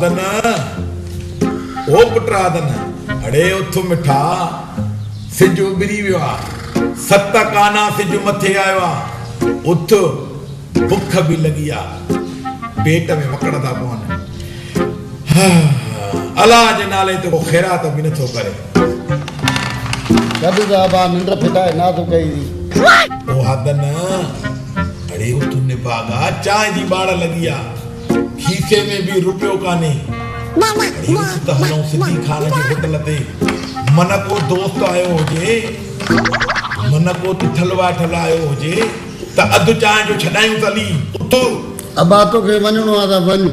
آدن، او پٽ آدن، اڙي اٿ مٺا، سج اڀري ويو آ، 7 ڪانا سج مٿي آيو آ، اٿ، بک به لڳي آ، پيٽ ۾ وڪڙ ٿا پون. الله جي نالي تي ڪو خيرات به نٿو ڪري. ڇڏ ته ابا ننڊ ڦٽائي ناز ڪئي ٿي. او آدن، اڙي اٿ نڀاڳا، چانهه جي ٻاڙ لڳي آ. کيسي ۾ به روپيو ڪانهي. اڙي اٿ ته هلون سڌي خان جي هوٽل تي. من ڪو دوست آيو هجي، من ڪو تٿل واٺل آيو هجي ته اڌ چانهه جو ڇڏايون ته هلي. اٿ. ابا توکي وڃڻو آ ته وڃ.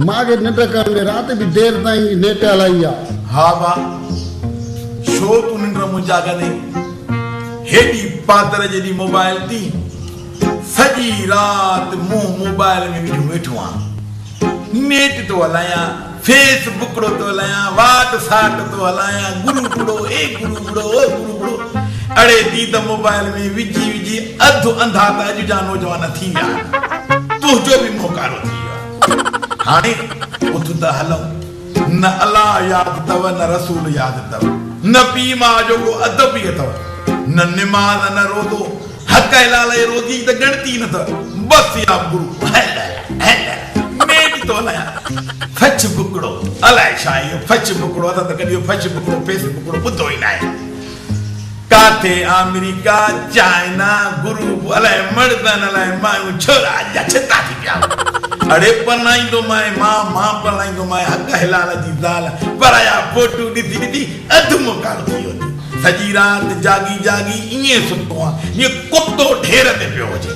مان کي ننڊ ڪرڻ ڏي. رات به دير تائين نيٽ هلائي آ. ها با، ڇو تون ننڊ مون جاڳندين؟ هيڏي پادر جيڏي موبائل تي سڄي رات منهن موبائل ۾ وجهون ويٺو آن. نيٽ ٿو هلايان، فيس بڪڙو ٿو هلايان، واٽ ساٽ ٿو هلايان، گروپڙو اي گروپڙو او گروپڙو. اڙي ديد موبائل ۾ وجهي وجهي اڌ انڌا ته اڄ جا نوجوان ٿي ويا آهن. تنهنجو به منهن ڪارو ٿي ويو آهي. هاڻي اٿ ته هلون. نه الله ياد اٿو نه رسول ياد اٿو، نه پيء ماء جو ڪو ادب ئي اٿو، نه نماز نه روزو. حق حلال جي روزي جي ته ڳڻتي ئي نه اٿو. بس يا گرو هل هل نيٽ ٿو هلايان. فچ بڪڙو الائي ڇا آهي اهو فچ بڪڙو. اسان ته ڪڏهن اهو فچ بڪڙو فيس بڪڙو ٻڌو ئي ناهي. ڪاٿي آمريڪا چائنا گروپ الائي مڙدن الائي مايون ڇورا اڄ جا ڇتا ٿي پيا. اڙي پرڻائيندومانء مان، مان پرڻائيندومانء حق حلال جي زال. پرايا فوٽو ڏسي ڏسي اڌ موڪارو ٿي ويو اٿي. سڄي رات جاڳي جاڳي ائين ستو آن جيئن ڪتو ڍير تي پيو هجي.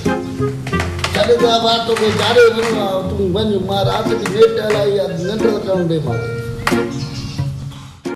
ڇڏ ته ابا توکي جاڏي وڃڻو آ تون وڃ، مان رات به نيٽ هلائي آ، ننڊ ڪرڻ ڏي مان کي.